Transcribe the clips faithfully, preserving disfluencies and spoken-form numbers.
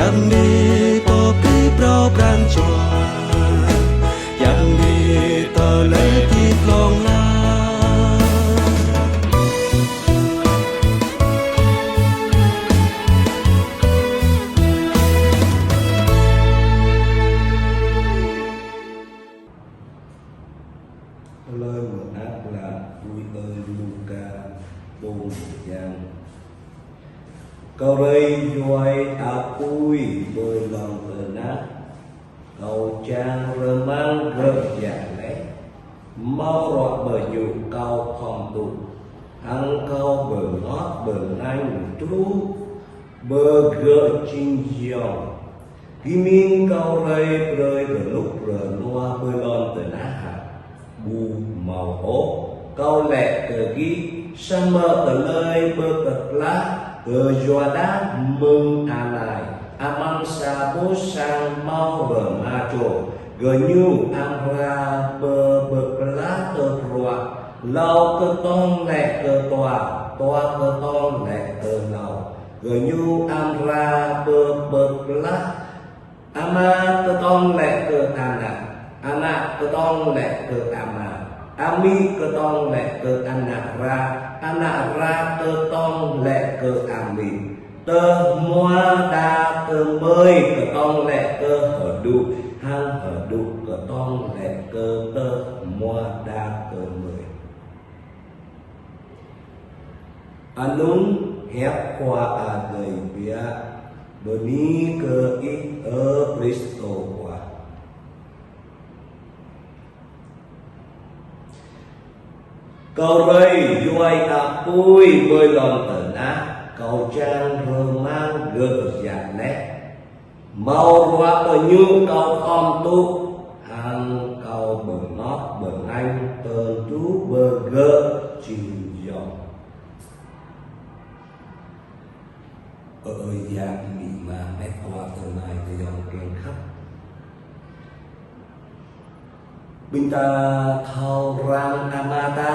Yang ni pơpĭ phrâo pran jua, yang ni tơlơi hơdip hlŏng lar. Tơlơi mơak klă tui ơi Luka pô mơyang. Kâo rai yua apui ƀơi lŏn tơnah, kâo čang rơmang gơ̆ djă laih. Hmâo ruă ƀơi ñu kâo khŏm tŭ, hăng kâo bơngot bơngañ truh ƀơi gơ̆ jing yŏng. Gih mĭn kâo rai brơi rơnŭk rơnua ƀơi lŏn tơnah hă? Ƀu hmâo ôh. Kâo laĭ kơ gih, samơ̆ tơlơi pơklah kơ yua dah mơ̆ng anai, amăng sa boh sang hmâo rơma čô, gơñu amra pơklah tơdruă, hlâo kơtong laĭ kơ dua, dua kơtong laĭ kơ hlâo. Gơñu amra pơklah, ama kơtong laĭ kơ ană, ană kơtong laĭ kơ ama, amĭ kơtong laĭ kơ ană ră, ană ră kơtong laĭ kơ amĭ. Tơhmua đah kơmơi kơtong laĭ kơ hơđŭ, hăng hơđŭ kơtong laĭ kơ tơhmua đah kơmơi. Anŭn hiăp Khua Adai biă. Bơni kơ Ih, ơ Krist Khua. Kâo rai yua apui ƀơi lŏn tơnah, kâo čang rơmang gơ̆ djă laih. Hmâo ruă ƀơi ñu kâo khŏm tŭ, hăng kâo bơngot bơngañ tơdu ƀơi gơ̆ jing yŏng. Ơ ơi, yă mĭ ma met wa tơnai tơyŏng kiăng khăp. Ƀing ta thâo răng ama ta,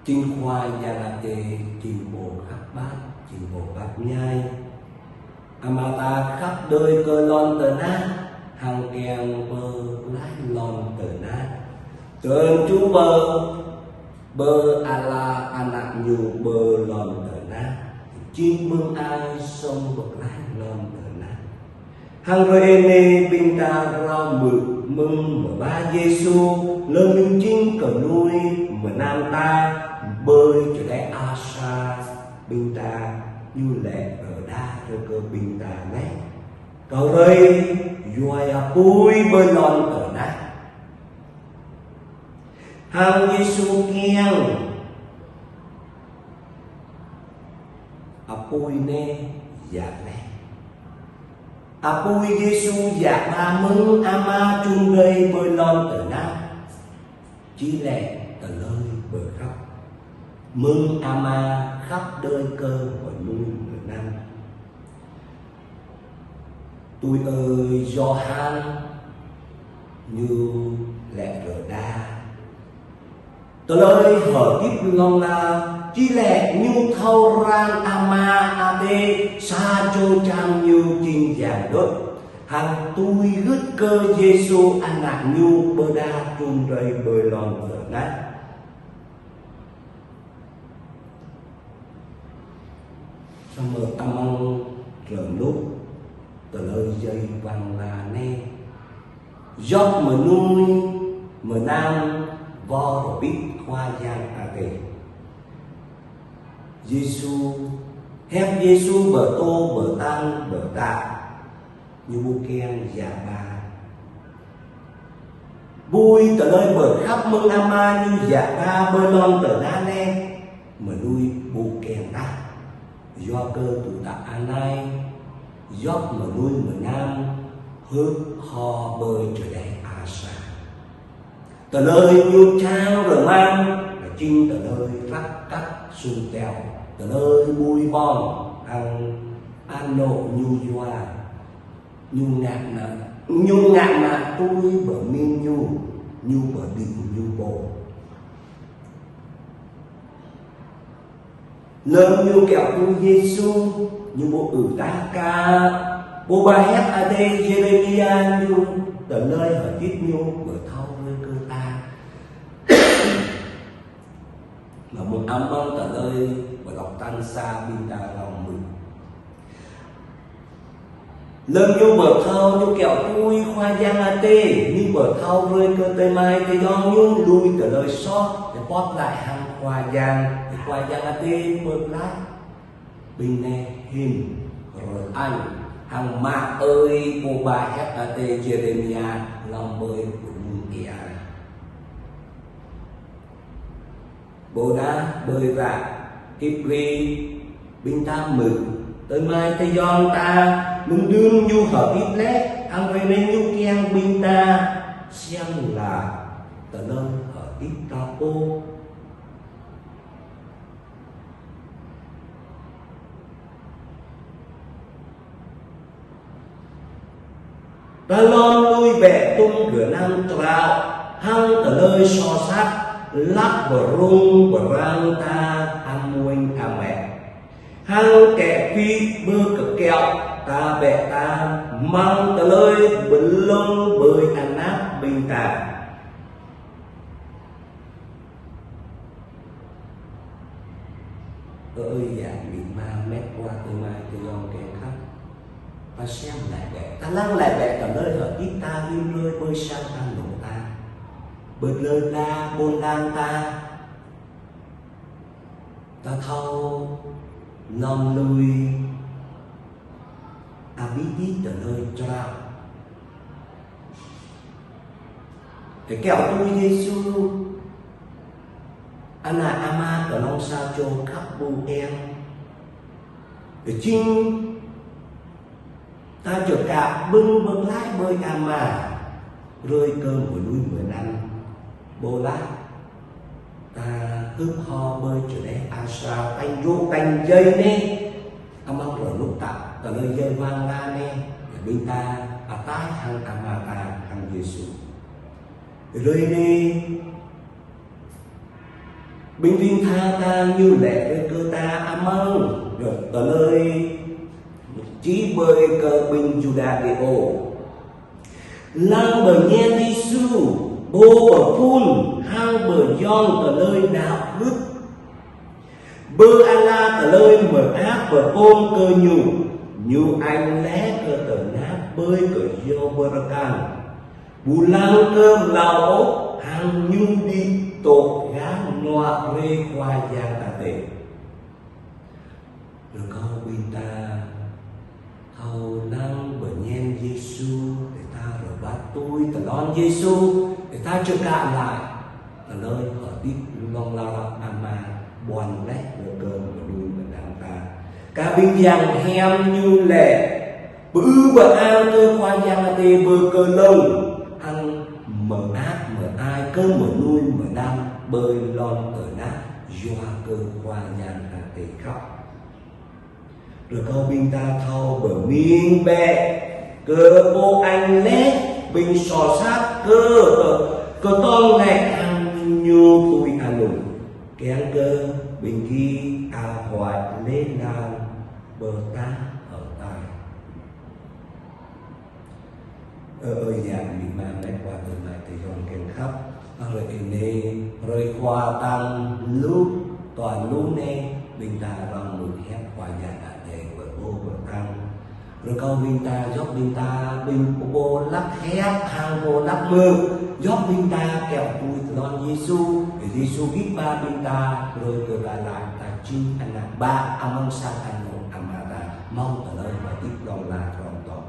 jing Khua Yang Adai, jing pô khăp ƀă, jing pô pap ñai. Ama ta khăp đơi kơ lŏn tơnah, hăng kiăng pơklaih lŏn tơnah. Tơdu ƀơi, ƀơi ala ană ñu ƀơi lŏn tơnah. Jing mơ̆ng ai song pơklaih lŏn tơnah. Hăng rơi anai ƀing ta rao mơ̆ mơ̆ng mơba Yêsu, lơ̆m ñu jing kơnuih mơnam ta ƀơi čơđai asar ƀing ta, ñu laĭ rơđah rơ kơ ƀing ta anai: Kâo rai yua apui ƀơi lŏn tơnah. Hăng Yêsu kiăng apui anai djă laih. Apui Yêsu djă ba mơ̆ng ama trŭn rai ƀơi lŏn tơnah. Či laĭ tơlơi pơkhăp mơ̆ng ama khăp đơi kơ mơnuih mơnam. Tui ơi Yôhan ñu laĭ rơđah: Tơlơi hơdip hlŏng lar či laĭ ñu thâo răng Ama Adai sa čô čang ñu jing Yang đôč, hăng tui gưt kơ Yêsu ană ñu pơđar trŭn rai ƀơi lŏn tơnah. Samơ̆ amăng rơnŭk tơlơi djai wang la anai, djŏp mơnuih mơnam wơr bĭt Khua Yang Adai. Yêsu, hiăp Yêsu pơtô pơtăn pơtă. Ñu ƀu kiăng djă ba. Ƀuh tơlơi pơkhăp mơ̆ng Ama ñu djă ba ƀơi lŏn tơnah anai, mơnuih ƀu kiăng tah. Yua kơ tŭ ta anai, djŏp mơnuih mơnam hơ̆k hơ ƀơi čơđai asar. Tơlơi ñu čang rơmang, jing tơlơi răk kăk sum teo, tơlơi ƀui ƀong, hăng anŏ ñu yua, ñu ngă mă, ñu ngă mă tui pơmĭn ñu, ñu pơđĭ ñu pô. Lơ̆m ñu kiaŏ tui Yêsu, ñu ƀu ư tah kơ Pô ba hiăp Adai Yêrêmia ñu tơlơi hơdip ñu pơthâo brơi kơ ta. Mă mơ̆ng amăng tơlơi pơđok tal sa ƀing ta lăng mơ̆n. Lơ̆m ñu pơthâo ñu kiaŏ tui Khua Yang Adai, ñu pơthâo brơi kơ tơmai tơyŏng ñu lui tơlơi soh, tơpă glaĭ hăng Khua Yang, Khua Yang Adai pơklaih ƀing neh hin rơañ hăng mă ơi pô ba hiăp Adai Yêrêmia lăng ƀơi ƀun ia. Ƀôdah ƀơi ră Hibri ƀing ta mơ̆n, tơmai tơyŏng ta mơ̆ng đưm ñu hơdip laih, hăng hrơi anai ñu kiăng ƀing ta siam lăp tơlơi hơdip ta pô. Ta lŏm lui bĕ tŭm gơnam trao hăng tơlơi soh sat, lăp pơrŭng pơrăng ta amuañ amĕ. Hăng kĕ pĭ ƀơi kơkiaŏ ta bĕ ta mơ̆ng tơlơi pơlông ƀơi anăp ƀing ta. Ơ ơi, yă mĭ ma met wa tơmai tơyŏng kiăng khăp. Ta siam laĭ bĕ, ta lăng laĭ bĕ, tơlơi hơdip ta rĭm hrơi ƀơi sang anŏ ta. Ƀơi tơlơi ta, ƀôn lan ta. Ta thâo lŏm lui abih bih tơlơi črao. Tơkiaŏ tui Yêsu, ană Ama kơnơ̆ng sa čô khăp ƀu eng. Tơjing ta čơkă ƀơ̆ng pơklaih ƀơi Ama, brơi kơ mơnuih mơnam. Ƀôdah ta hưp hơ ƀơi čơđeh asar tañ rŭ tañ jai anai, amăng rơnŭk ta, tơlơi jai wang la anai, ƀing ta ataih hăng Ama ta hăng Yêsu. Hrơi anai, ƀing ƀing tha ta ñu laĭ brơi kơ ta amăng tơlơi čih ƀơi kơ ƀing Yuđa đê ô. Lăng pơñen Yêsu, pô pơphun hăng pơyong tơlơi đaŏ gưt. Ƀơi ala tơlơi mơak pơpŭm kơ ñu, ñu añ laih kơ tơnap ƀơi kơyâo bơrơkang. Ƀu lăng kơ mlâo ôh, hăng ñu đĭ tŏ gah hnuă hrơi Khua Yang Adai. Rơkâo ƀing ta thâo lăng pơñen Yêsu, ƀing ta rơbat tui tơlơi Yêsu, ƀing ta čơkă laĭ tơlơi hơdip hlŏng lar Ama ƀuăn laih brơi kơ mơnuih mơnam ta. Kơ ƀing yang hiam ñu laĭ, pơư pơang kơ Khua Yang Adai ƀơi kơlông, hăng mơak mơai kơ mơnuih mơnam ƀơi lŏn tơnah yua kơ Khua Yang Adai khăp. Rơkâo ƀing ta thâo pơmĭn bĕ kơ pô añ laih ƀing soh sat kơ, kơ tong laih hăng ñu tui anŭn. Kiăng kơ ƀing gih ahuăt lĕ nao ƀơi tah hơtai. Ơ ơi, yă mĭ ma met wa tơmai tơyŏng kiăng khăp. Hrơi anai, hrơi Khua Tăng lu, tuan lu anai, ƀing ta răng mŭt hiăp Khua Yang Adai pơƀuh pơtăng. Rơkâo ƀing ta, djŏp ƀing ta, ƀing pô lăp hiăp hăng pô lăp mơ̆, djŏp ƀing ta kiaŏ tui tơlơi Yêsu, Yêsu git ba ƀing ta, brơi kơ ta laĭ ta jing ană bă amăng sang anŏ Ama ta, mơ̆ng tơlơi hơdip hlŏng lar hrŏm tŏng.